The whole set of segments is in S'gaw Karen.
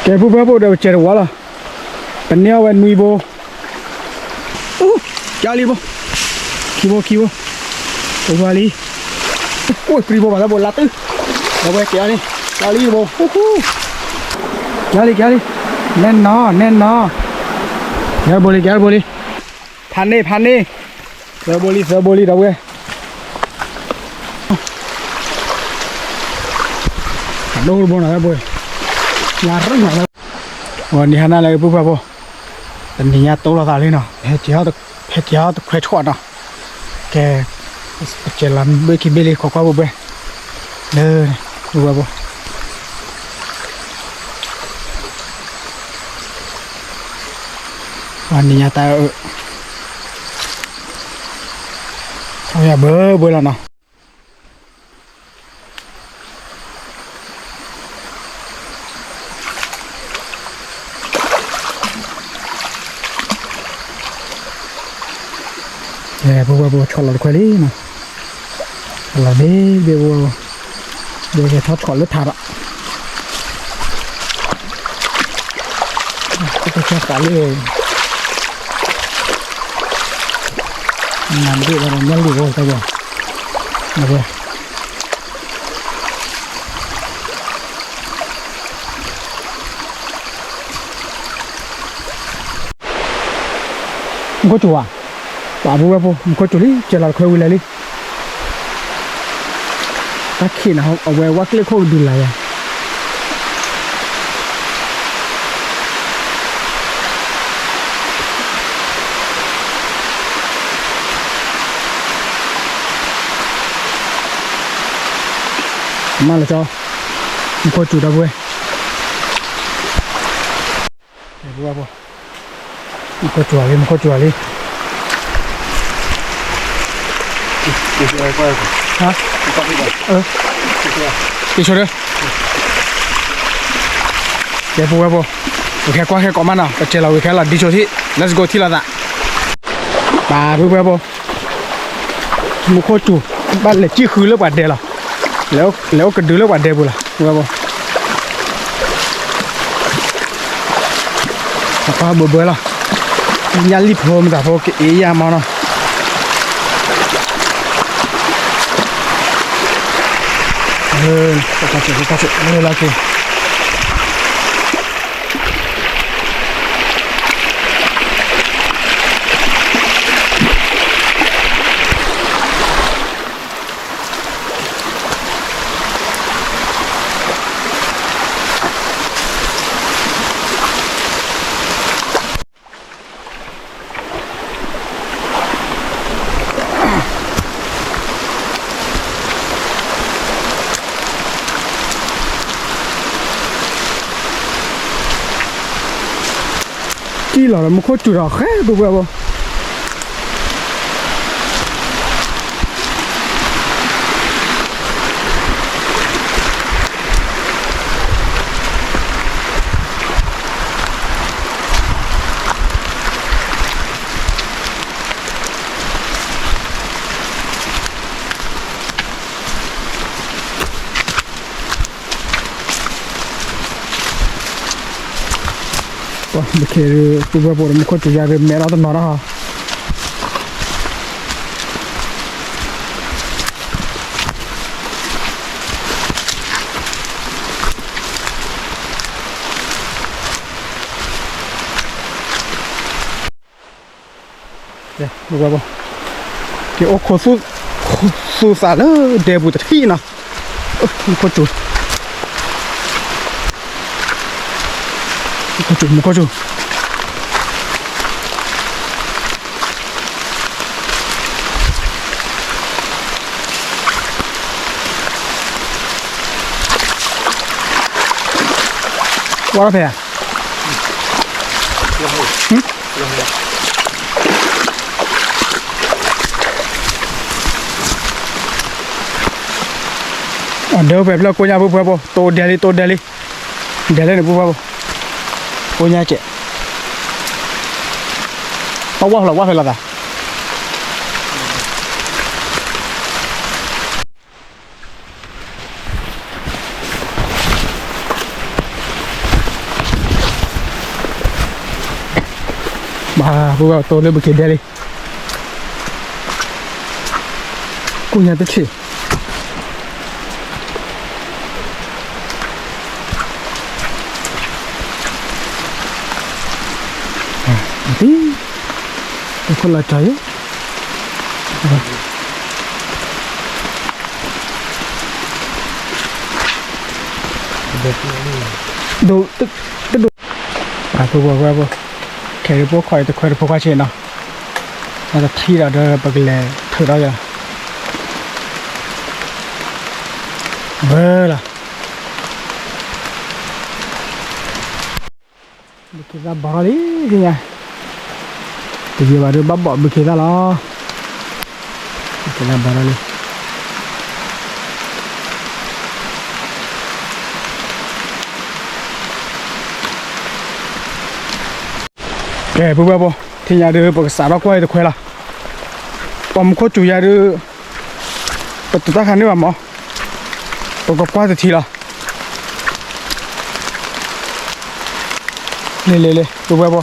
ကဲ ပုၢ်ဖိဖိဒီး ပစဲးတဝီလီၤ, ပန့ၢ်အီၣ်ဝဲနွံဘိ, အိၣ်, ကလံဘိ, ခံဘိ ခံဘိ, ပဝဲလံ, အိၣ် ပြံဘိဘၣ်လၢဘိလါတု, ဒီးဝဲကဲအီၤလံ, ကလံဘိ, ကလံ ကလံ, နဲနီၤ နဲနီၤ, ကဲဘိလံ ကဲဘိလံ, ဖးန့ၢ် ဖးန့ၢ်, သၢဘိလံ သၢဘိလံ ဒီးဝဲ အဒိတဘိနီၤ ဝဲဘိ, လါရၢ်နီၤ, ဝဲနံၤဟါနၤလၢပုၢ်ဖိဖိ, တနံၤညါတိၢ်လိာ်သးလံနီၤ, ဖဲကဲအီၣ်တခွဲးဆီၣ်နီၤ, ကဲ, ပကဲလီၤဘ့ၣ်ခံဘ့ၣ်လံ ခိးကွၢ်ဘိဘဲ, လၢ, ပုၢ်ဖိဖိ ပှၤနံၤညါတၢ်အၢ, အိၣ်ယၤဘၢဘၢလီၤနီၤ. ပဝဲပဆီၣ်လီၤတခွဲးလံနီၤ, ဆီၣ်လီၤဘ့ၣ်ဘ့ၣ်ပဝဲ, ဒ်ကဲထီၣ်ဆီၣ်လၢထးဒီး တၢ်သးလၢ နဒ့ၣ်လီၤဒီး ညၣ်လံၣ်ဝဲတၢ်ဘၣ်, အဝဲ မူခိၣ်စူၤဧါ, ပာ်ပူၤဝဲဖိ မူခိၣ်စူၤလံ ကဲလီၤတခွဲးဝံၤလၢာ်လံ, တၢ်ခံးန့ၣ် အဝဲဝဲကျ့ၣ်ခိၣ်ကဒုးလၢ်ယၤ မၤလၢကၠီ, မူခိၣ်စူၤဒီပုၢ်ဝဲၢ်, မူခိၣ်စူၤလံ မူခိၣ်စူၤလံ, ကဲပုၢ်ဝဲၢ်ဖိ, ပကဲကွၢ်ခဲကိးမးနီၤ ပကဲလီၤဝံၤခဲလီၤ ဒ်ဆိထံၣ် let's go ထံၣ်လိာ်သး, ပာ်ပုၢ်ဝဲၢ်ဖိ မူခိၣ်စူၤ, ဘၣ်လဲၤစံၣ်ဃုလၢပှၤဒဲလီၤ, လဲၤအိၣ်ကဒုလၢပှၤဒဲပူၤလီၤ, ဝဲဖိ, ပှၤဘၢဘၢလီၤ, ညၣ်လံၣ်ဖိမတၤဖိကအ့ယၢ်မးနီၤ, လၢလၢက့ၤ တံၢ်လီၤဒီးမူခိၣ်စူၤဒီးဃဲပုၢ်ဝဲၢ်ဖိ ပကဲ ပုၢ်ဝဲၢ်ဖိဒီးမူခိၣ်စူၤယၤဒီးမဲာ်ဒီးတနီၤဒၣ်ဟီ ကဲ ပုၢ်ဝဲၢ်ဖိ က့ၤအိၣ်ခိးသူၣ် သူၣ်သးလၢဒဲပူၤတထံၣ်နီၤ မူခိၣ်စူၤ မူခိၣ်စူၤ မူခိၣ်စူၤ ဝါထီၣ်ဖဲ အဒၢဖဲဖျၢၣ်ကိညၣ် ပုၢ်ဝဲၢ်ဖိ တိဒဲလံ တိဒဲလံ ဒဲလၢန့ၣ် ပုၢ်ဝဲၢ်ဖိ ကိညၣ်ကဲး အဝၣ်ဖဲလီၤဝၣ်ဖဲလီၤသး ကဲ ဘၣ် ပဝဲအတိၢ်လၢပက့ၤဒဲးလံ, ကူၣ်ညါတထံၣ်, တံၢ်, တခိၣ်လီၤကၠီၤယဲၢ်, ဒိၣ်, တဒိၣ်, ပှၤဖိ, ခဲအံၤဖိခွါအံၤတခွဲတဖိခွါဆ့ၣ်နီၤ, တၢ်တထံၣ်ဒီးဒီးပကလဲၤထုးထီၣ်ယၤ, ဘၢလီၤ, ဘုခ့သၣ်ဘီထီၣ်လံ, သ့ၣ်ညါ, တယံာ်ဘၣ်ဒီးဘၣ်ဘီၣ်ဘုခ့သၣ်လီၤ, ဘုခ့သၣ်ဘီထီၣ်လံ. ကဲ ပုၢ်ဝဲၢ်ဖိ, ထံၣ်ညါဒုး ပကစးထီၣ်ကွၢ်အံၤတခွဲလီၤ, ပှၤမူခိၣ်စူၤယၤဒုး, ပတတၢ်ခါန့ၢ်ဘၣ်မး, ပကကွၢ်တထံၣ်လီၤ. လ့လ့လ့ ပုၢ်ဝဲၢ်ဖိ,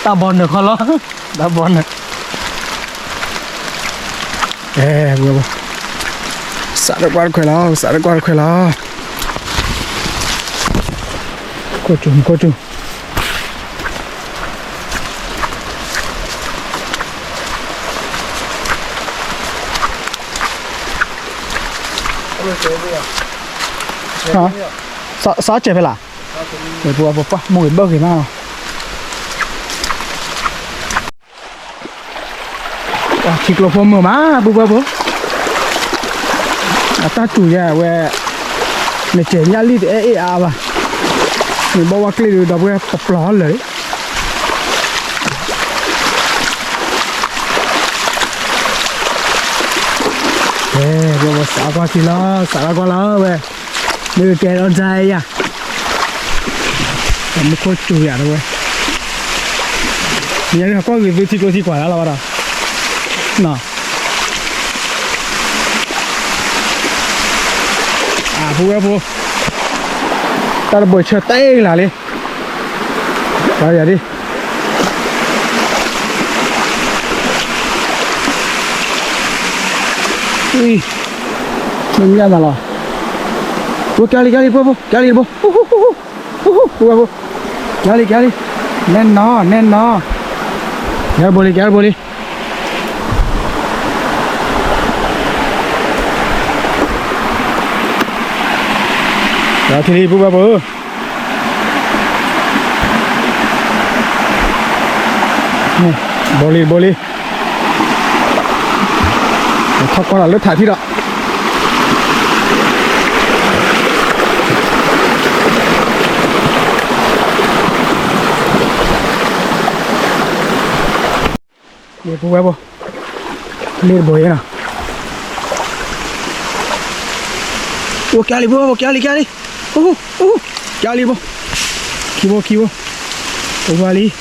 တၢ်ဘီနုာ်ခီလီၤ, တၢ်ဘီနုာ်, ကဲ ပုၢ်ဝဲၢ်ဖိ, စးထီၣ်ကွၢ်တခွဲလီၤ, စးထီၣ်ကွၢ်တခွဲလီၤ, ခိၣ်စူၤ ခိၣ်စူၤ စးစဲးဖဲလၢ်, ပှၤပှၤပှၤ မိၢ်ဂ့ၤဘၢဂ့ၤမးလီၤ, ထံကျိဖိမုာ်မး ပုၢ်ဝဲၢ်ဖိ, အတၢ်စူၤယၤဝဲ, နစဲးညၣ်လံၣ်တအဲၣ်အါအါဘၣ်, နဘီဝဲကျ့ၣ်ဒုး ဒီပုၢ်ဝဲၢ်ပပျီၤလၢာ်လံ. ကဲ ပဝဲစးကွၢ်ထံလီၤ, စးကွၢ်ကွၢ်လီၤဝဲ, မ့ၢ်ကဲထီၣ်တၢ်ယၤ, မူခိၣ်စူၤယၤတဝဲ, မ့ၢ်ညါန့ၣ် ကွၢ်ဂ့ၤသုထံကျိထံကွၢ်လၢ်လီၤဘၣ်ဒီး, နီၤ, အပုၢ်ဝဲၢ်ဖိ, တၢ်တဘိဆၢတဲကလၤလံ, ပှၤယၤဒ် မ့ၢ်ညၣ်နၤလီၤ, ကဲလံ ကဲလံ ပုၢ်ဝဲၢ်ဖိ, ကဲလံတဘိ, ပုၢ်ဝဲၢ်ဖိ, ကဲလံ ကဲလံ, နဲနီၤ နဲနီၤ, ကဲတဘိလံ ကဲတဘိလံ. ကဲထံလံ ပုၢ်ဝဲၢ်ဖိဧၢ, ဘိလံ ဘိလံ, ထီၣ်ကီၢ်ဒီးလၢထးထံဒီး ပုၢ်ဝဲၢ်ဖိ, လ့တဘိအံၤနီၤ, အိၣ်ကဲလံ ပုၢ်ဝဲၢ်ဖိ ကဲလံ ကဲလံ, အိၣ် ကဲလံဘိ, ခံဘိ ခံဘိ, အိၣ်ဘၣ်လံ,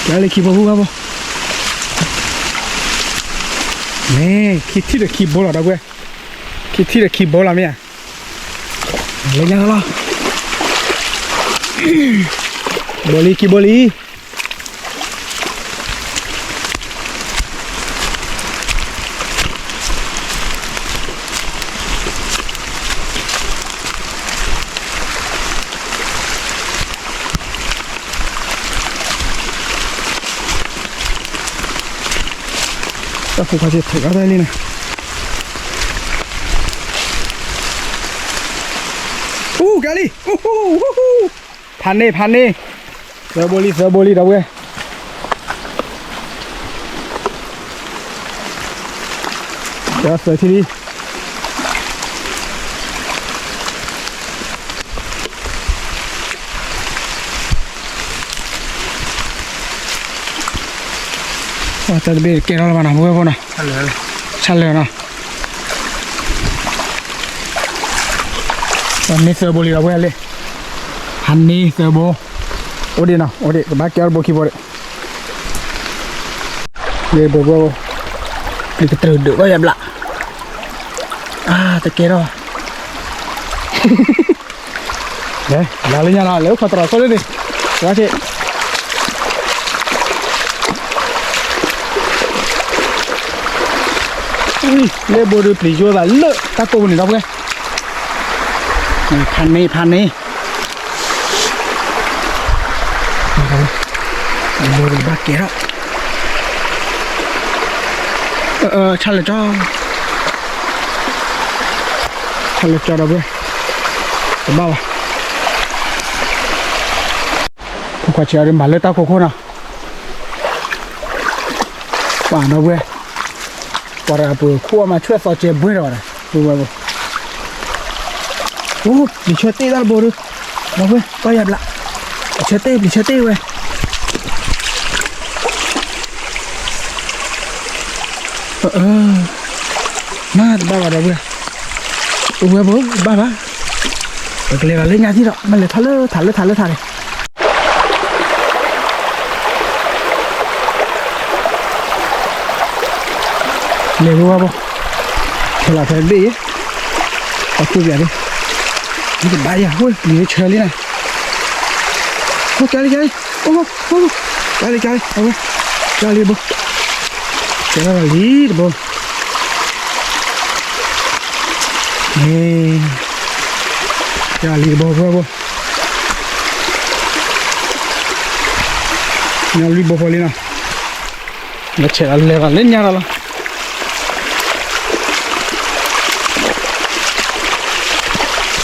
ကဲလံခံဘိ ပုၢ်ဝဲၢ်ဖိ, မ့ၢ်ခံထံၣ်ဒီးခံဘိလီၤ ဒီပုၢ်ဝဲၢ်, ခံထံၣ်ဒီးခံဘိလီၤမ့ၢ်ဧါ, လၢညါလီၤ, ဘိလံ ခံဘိလံ. တၢ်ဖိခွါစ့ၢ်ထုးအါတၢ်လံန့ၣ်, အိၣ်ကဲလံ, ဖးန့ၢ် ဖးန့ၢ်, သၢဘိလံ သၢဘိလံ ဒီပုၢ်ဝဲၢ်, ကဲသၢထံလံ. တၢ်တဘ့ၣ်ကဲထီၣ်လၢၤဘၣ်နီၤ ပုၢ်ဝဲၢ်ဖိနီၤ, ဆၣ်လၢာ်နီၤ, န့ၢ်သၢဘိလံ ဒီပုၢ်ဝဲၢ်လံ, ဖးန့ၢ်သၢဘိ, အိၣ်ဒံးနီၤ အိၣ်ဒံး ကဘၣ်ကဲထီၣ်တဘိခံဘိဒံး. ယဲၢ်ဘိဘိ, ပျံၤကတြူၢ်ဒုးဘၣ်ယဘျး, အါ တကဲထီၣ်ဘၣ်, လဲၤလၢညါလီၤ လဲၤအိၣ်ခိးတရီၤခိၣ်လၢန့ၣ်, ဝဲက့ၤ, လၢဘိဒုးပျံၤယိသးလၢတၢ်ကိၢ်ပူၤန့ၣ်ဒီပုၢ်ဝဲၢ်, ဖးန့ၢ်ဖးန့ၢ်, ဘိဒုးဘၣ်ကဲထီၣ်, ဆၣ်လၢကၠီ, ဆၣ်လၢကၠီဒီပုၢ်ဝဲၢ်, တဘၣ်ဘၣ်, ဖိခွါဆံးအီၤဒုးမၤလၢတၢ်ခိခိၣ်နီၤ ပှၤဒီပုၢ်ဝဲၢ်, ပှၤတဂၤပှၤခိၣ်အီၣ်မး ဆွဲၣ်သီကဲဘှ့ၣ်ဒီးဝဲဒၣ် ပဝဲ, အိၣ် ပျံၤဆၢတ့ၢ်တၢ်တဘိဒုး, ဒီပုၢ်ဝဲၢ် တီၢ်ယၤဘျး, ပျံၤဆၢတ့ၢ် ပျံၤဆၢတ့ၢ်ဝဲ, မၤတဘၣ်ဘၣ်ဒီပုၢ်ဝဲၢ်, ပဝဲၢ်ဘိ တဘၣ်ဘၣ်, ပကလဲၤဘၣ်လၢညါထံၣ်ဒီး မ့ၢ်လဲၤထီၣ်လၢထးလၢထးလၢထးန့ၣ် လဲၤဝဲဝဲဘိ, ဖဲလီၤဖဲဘ့ၣ်ယဲ, အခိၣ်ပျးဒ်, မ့ၢ်တဘၣ်ယၤ ဝဲ ပျံၤလၢဆၢလံနၤ, အိၣ်ကၢလံကၢလံ, အိၣ် ကၢလံကၢလံ အဝဲ, ကၢလံဘိ, ကဲထီၣ်လီၤလံတဘိ, ကၢလံတဘိ ဝဲဘိ, ညါလွံၢ်ဘိဖိလံနီၤ လၢဆဲးဒီးလဲၤဘၣ်လၢညါ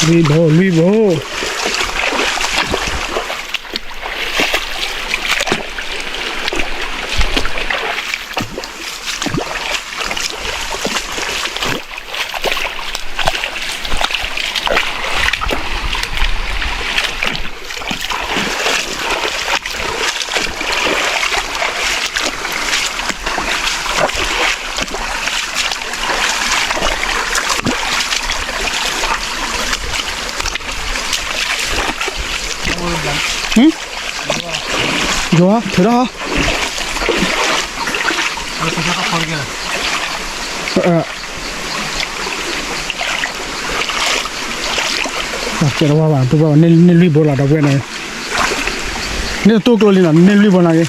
ဒီးလီၤ, လွံၢ်ဘိ လွံၢ်ဘိ ယွၤ ထုးထီၣ်, ကဲထီၣ်ဝဲဘၣ် ပဘၣ်န့ၢ်လွံၢ်ဘိလီၤ ဒီပုၢ်ဝဲၢ်န့ၣ်, န့ၢ်တတူၢ်ကျိလံနီၤ န့ၢ်လွံၢ်ဘိနီၤက့ၤ,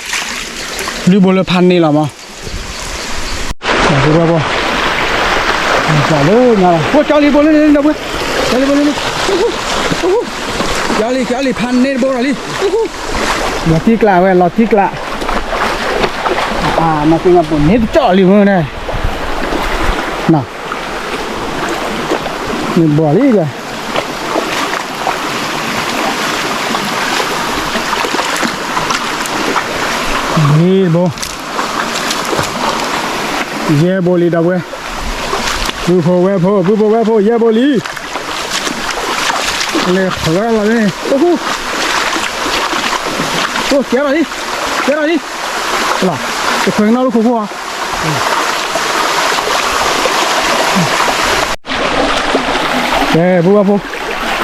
လွံၢ်ဘိလၢဖးန့ၢ်လီၤမး ပှၤ, ပှၤလၢညါလီၤ အိၣ်ကၢလံဘိလၢန့ၣ် ဒီပုၢ်ဝဲၢ်, ကၢလံဘိလၢန့ၣ်, ကၢလံ ကၢလံ ဖးန့ၢ်တဘိလီၤလံ, လီၤတံၢ်ကျးဝဲ လီၤတံၢ်ကျး, မၤသ့ၣ်မၤပူၤန့ၣ်တကၠီၣ်လံမ့ၢ်န့ၣ်, န့ၣ်ဘိလံ, န့ၣ်ဘိ ယဲၢ်ဘိလံ ဒီပုၢ်ဝဲၢ်, ပုၢ်ဖိဝဲၢ်ဖိ ပုၢ်ဖိဝဲၢ်ဖိ ယဲၢ်ဘိလံ, လဲၤထီၣ်လီၤန့ၣ် အိၣ် ကဲထီၣ်လံ, ကဲထီၣ်လံ, လီၤ, တခွဲးကနီၣ်လၢခိခိၣ်ဧါ ကဲ ပုၢ်ဝဲၢ်ဖိ,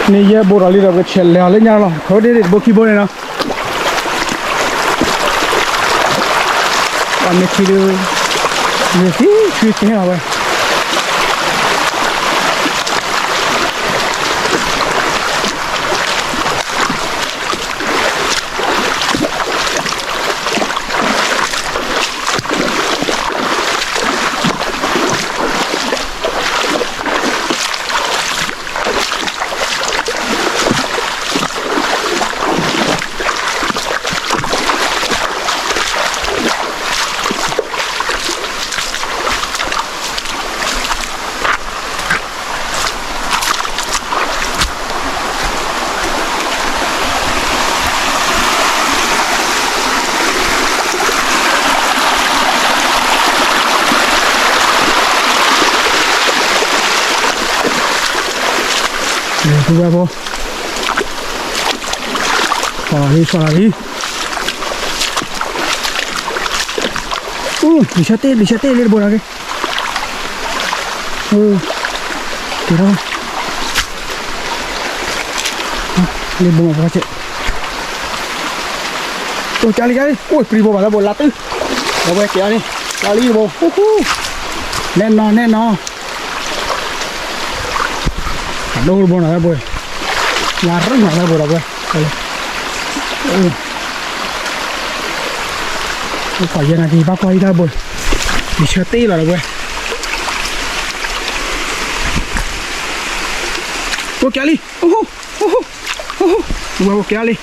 န့ၢ်ယဲၢ်ဘိဒီးလံဒီး ပကဆဲးလဲၤအီၤလၢညါလီၤ ခိၣ်ဒ့ဒ့ၣ်တဘိခံဘိန့ၣ်နီၤ, ပှၤမ့ၢ်ထံဒုး, မ့ၢ်သံဆံတဲလီၤဝဲ ပုၢ်ဝဲၢ်ဖိ, ဆီၣ်လီၤလံ ဆီၣ်လီၤလံ, အူ ပျံၤဆၢတ့ၢ် ပျံၤဆၢတ့ၢ်လၢတဘိနီၤက့ၤ, ကဲထီၣ် လၢဘိမၤဖိကၢ်ဆ့ၣ်, အိၣ်ကၢလံ ကၢလံ အိၣ်ပျံၤဘိဘၣ်လၢဘိလါတုၤ, ဒီပုၢ်ဝဲၢ်ကဲအီၤန့ၣ် ကၢလံတဘိ, နဲၣ်နီၤ နဲၣ်နီၤ, အဒိတဘိနီၤ ဒီပုၢ်ဝဲၢ်, လါရူၢ်နီၤ ဒီပုၢ်ဝဲၢ်, ဒီပုၢ်ဝဲၢ်, ပှၤယဲၢ်နၤက့ၤ ဘၣ်ကွၢ်အံၤ ဒီပုၢ်ဝဲၢ်, ပျံၤဆၢတ့ၢ်လီၤ ဒီပုၢ်ဝဲၢ်, ကဲလံ, အိၣ်ဟိ, အိၣ်ဟိ, အိၣ်ဟိ, ဝဲကဲလံ,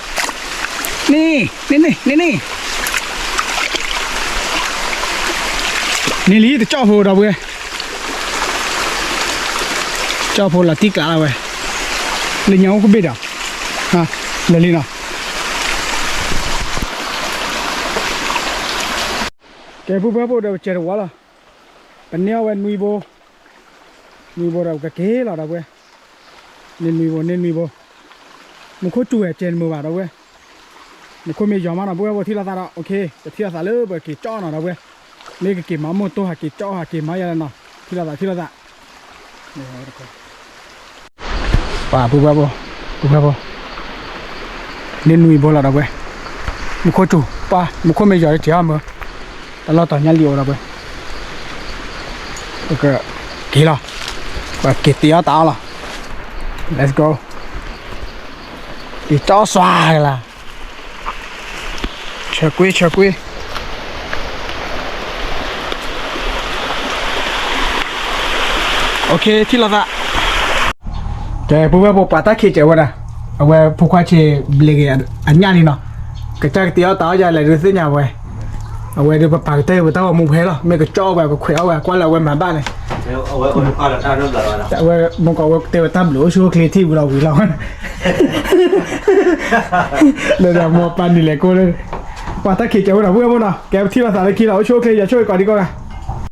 န့ၣ်, န့ၣ်, န့ၣ်, န့ၣ်, န့ၣ်လံတကၠီၣ်ဖိဒီပုၢ်ဝဲၢ်, ကၠီၣ်ဖိလီၤတံၢ်ကျးလီၤဝဲ, လၢညါအိၣ်ကဘ့ၣ်ဒီး, လၢာ်လံနီၤ, ကဲပုၢ်ဝဲၢ်ဖိဒီးပစဲးတဝီလီၤ, ပန့ၢ်အီၣ်ဝဲနွံဘိ, နွံဘိဒီးပကက့ၤလီၤဒီပုၢ်ဝဲၢ်, န့ၢ်နွံဘိ န့ၢ်နွံဘိ, မူခိၣ်စူၤဝဲစဲးတမုာ်ဘၣ်ဒီပုၢ်ဝဲၢ်, မူခိၣ်မ့ၢ်ယီၤမးနီၤ ပုၢ်ဝဲၢ်ဖိထံၣ်လိာ်သးဒီး okay ပထံၣ်လိာ်သးလၢပက့ၤကၠီၣ်နီၤဒီပုၢ်ဝဲၢ်, မ့ၢ်ကက့ၤမၤမိၢ်တိၢ်ဟးက့ၤကၠီၣ်ဟးက့ၤမၤယၤလၢနီၤ ထံၣ်လိာ်သးထံၣ်လိာ်သး ပှၤပုၢ်ဝဲၢ်ဖိ, ပုၢ်ဝဲၢ်ဖိ, န့ၢ်နွံဘိလီၤဒီပုၢ်ဝဲၢ်, မူခိၣ်စူၤ ပှၤမူခိၣ်မ့ၢ်ယီၤတစဲးအီၤမုာ်, တၢ်လီၢ်တီၤညၣ်လံအိၣ်ဒီပုၢ်ဝဲၢ်, ပကက့ၤလီၤ, ပက့ၤတ့အီၣ်တၢ်အီၣ်လီၤ, let's go, က့ၤကၠီၣ်စွါကလါ ဆၢကွ့ဆၢကွ့ okay ထံၣ်လိာ်သး, ကဲပုၢ်ဝဲၢ်ဖိ ပှၤတၢ်ခံးစဲးဝဲဒၣ်, အဝဲဖိခွါဆံးဘျဲးက့ၤအညၣ်လံနီၤ, ကစၢ်ကတ့အီၣ်တၢ်အီၣ်ယၤလဲၤဒုးသ့ၣ်ညါဝဲ, အဝဲဒုးပပာ်ကတၢၢ်ဝဲတၢ်ဂီၤမူဖဲလီၤ မ့ၢ်ကကၠီၣ်ဝဲကခွဲးအီၣ်ဝဲကွၢ်လၢအဝဲမၤဘၣ်န့ၣ် အဝဲမိၢ်ကီးဝဲတဲဝဲတၢ်ဘျုးအိၣ်ဆူၣ်အိၣ်ချ့ထံၣ်ဝံၤလီၤဝံၤလီၤ, ဒီးမိၢ်ပၢ်နံၤလဲၤကိၢ်လၢ, ပှၤတၢ်ခံးစဲးဝဲဒၣ်ပုၢ်ဝဲၢ်ဖိနီၤ ကဲပထံၣ်လိာ်သးလၢခံလီၤ အိၣ်ဆူၣ်အိၣ်ချ့ ယဆိၣ်ဂ့ၤကိးဒံကိးဂၤ